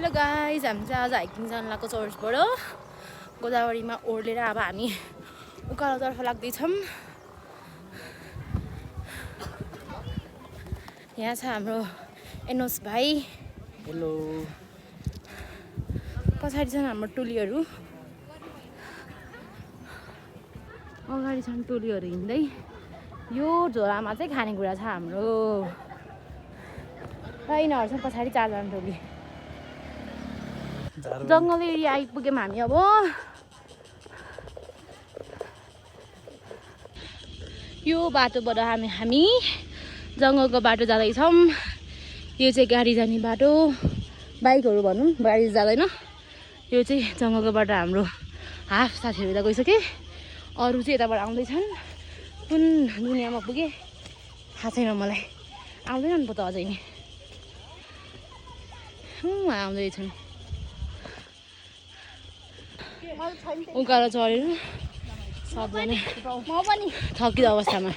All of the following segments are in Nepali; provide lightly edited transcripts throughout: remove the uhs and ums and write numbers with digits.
हेलो गाइज, हामी चाहिँ आज हाइकिङ जान लागेको चर्चबाट गोदावरीमा ओर्लेर अब हामी उकालोतर्फ लाग्दैछौँ। यहाँ छ हाम्रो एनोस भाइ। हेलो। पछाडि छन् हाम्रो टोलीहरू, अगाडि छन् टोलीहरू हिँड्दै। यो झोलामा चाहिँ खानेकुरा छ हाम्रो। र यिनीहरू छन् पछाडि चारजना टोली। जङ्गल एरिया आइपुग्यौँ हामी अब। यो बाटोबाट हामी जङ्गलको बाटो जाँदैछौँ। यो चाहिँ गाडी जाने बाटो, बाइकहरू भनौँ, गाडी जाँदैन। यो चाहिँ जङ्गलको बाटो। हाम्रो हाफ साथीहरू यता गइसके, अरू चाहिँ यताबाट आउँदैछन्। कुन दुनियाँमा पुगे थाहा छैन मलाई, आउँदैन नि त अझै नि। आउँदैछन् उकालो चढेर सबजना थकित अवस्थामा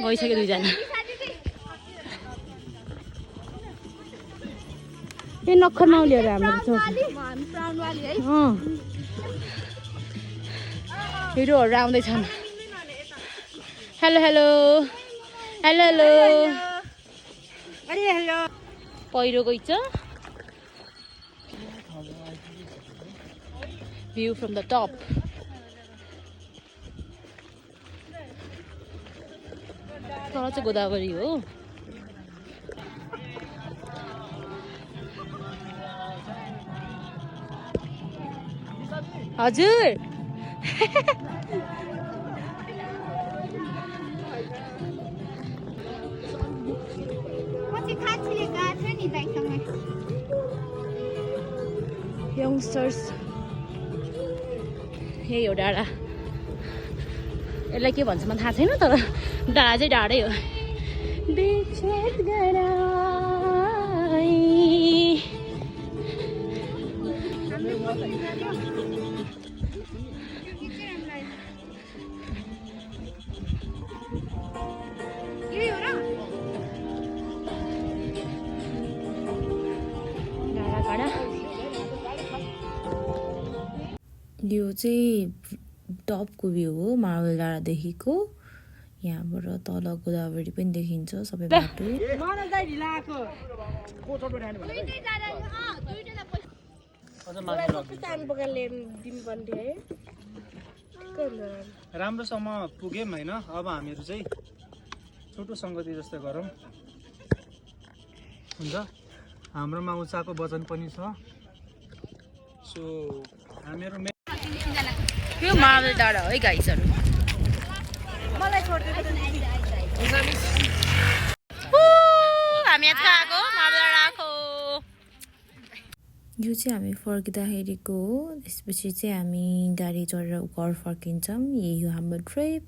गइसक्यो दुईजना। यो नक्खर नौलीहरू हाम्रो हिरोहरू आउँदैछन्। Hello hello hello hello. पहिरो गइछ। View from the top. तल चाहिँ गोदावरी हो। हजुर यंगस्टर्स यही हो डाँडा। यसलाई के भन्छ मलाई थाहा छैन, तर डाँडा चाहिँ डाँडै हो। यो चाहिँ टपको भ्यू हो मार्बल डाँडादेखिको। यहाँबाट तल गोदावरी पनि देखिन्छ सबै बाटो। राम्रोसँग पुग्यौँ होइन। अब हामीहरू चाहिँ छोटो सङ्गति जस्तो गरौँ, हुन्छ? हाम्रोमा उचाको वचन पनि छ। सो हामीहरू यो मार्बल डाँडा हो है गाइसहरू। हामी यहाँ आएको मार्बल डाँडा आएको। यो चाहिँ हामी फर्किँदाखेरिको हो। त्यसपछि चाहिँ हामी गाडी चढेर घर फर्किन्छौँ। यही हो हाम्रो ट्रिप।